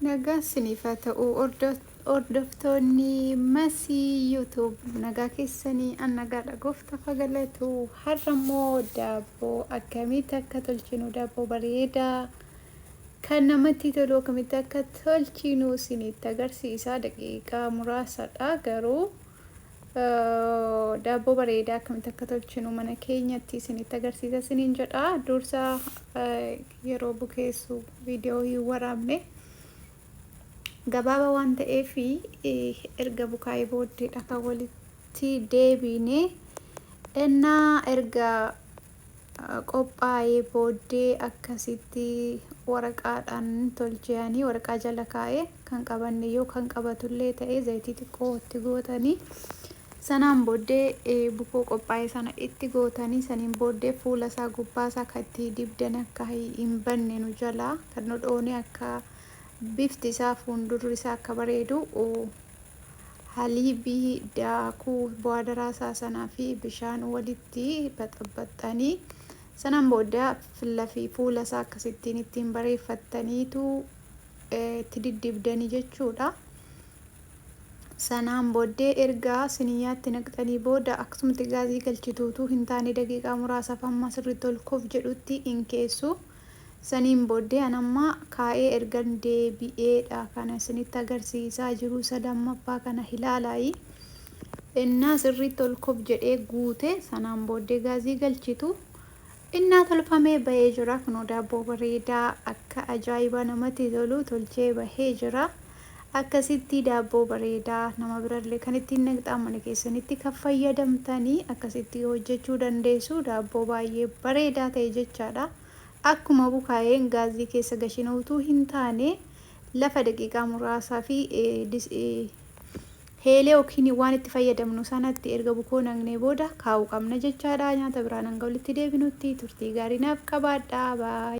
Nagaan siniif haa ta'u hordoftoonni Masii YouTube, nagaa keessanii? An nagaadha, gooftaaf haa galatu. Har'a immoo daabboo akkamitti akka tolchinu, daabboo bareedaa kan namatti tolu akkamitti akka tolchinu isinitti agarsiisa. Daqiiqaa muraasadha, garuu daabboo bareedaa akkamitti akka tolchinu mana keenyatti isinitti agarsiisa isiniin jedha. Dursa yeroo bukeessu viidiyoo hin waraabne, gabaaba waan ta'eef erga bukaa'ee booddeedha kan walitti deebine. Innaa erga qophaa'ee booddee akkasitti waraqaadhaan tolchanii waraqaa jala kaa'ee, kan qabanne yoo kan qabatullee ta'e zayitii xiqqoo itti gootanii, sanaan booddee bukoo qophaa'e sana itti gootanii, saniin booddee fuula isaa gubbaa isaa kan itti dibdan akka hin banne nu jalaa kan nu dhoone, akka bifti isaa fuuldurri isaa akka bareedu haliibii daakuu bu'aadaraa isaa sanaa fi bishaan walitti baxaxaxanii, sanaan booda fi fuula isaa akkasittiin ittiin bareeffattaniitu itti diddibdanii jechuudha. Sanaan booddee erga siniyyaatti naqxanii booda akkasumatti gaazii galchituutu hin taane daqiiqaa muraasaaf amma sirriitti ol kof jedhutti hin keessu. Saniin booddee an amma kaa'ee ergan deebi'eedha kana isinitti agarsiisaa jiru. Isa lammaffaa kana ilaalaayi. Innaa sirriitti ol kof jedhee guute, sanaan booddee gaazii galchitu. Innaa tolfamee bahee jira. Kunoo daabboo bareedaa akka ajaa'ibaa namatti tolu tolchee bahee jira. Akkasitti daabboo bareedaa nama birallee kan ittiin naqxaan, mana keessanitti kan fayyadamtanii akkasitti hojjechuu dandeessu. Daabboo baay'ee bareedaa ta'e jechaadha. Akkuma bukaa'een gaazii keessa gashinuutu hin taane, lafa daqiiqaa muraasaa fi heelee yookiin waan itti fayyadamnu sanatti erga bukoo naqnee booda kaa'uu qabna jechaadha. Nyaata biraan hanga walitti deebinutti turtii gaarii naaf qabaadhaa. Baay'ee.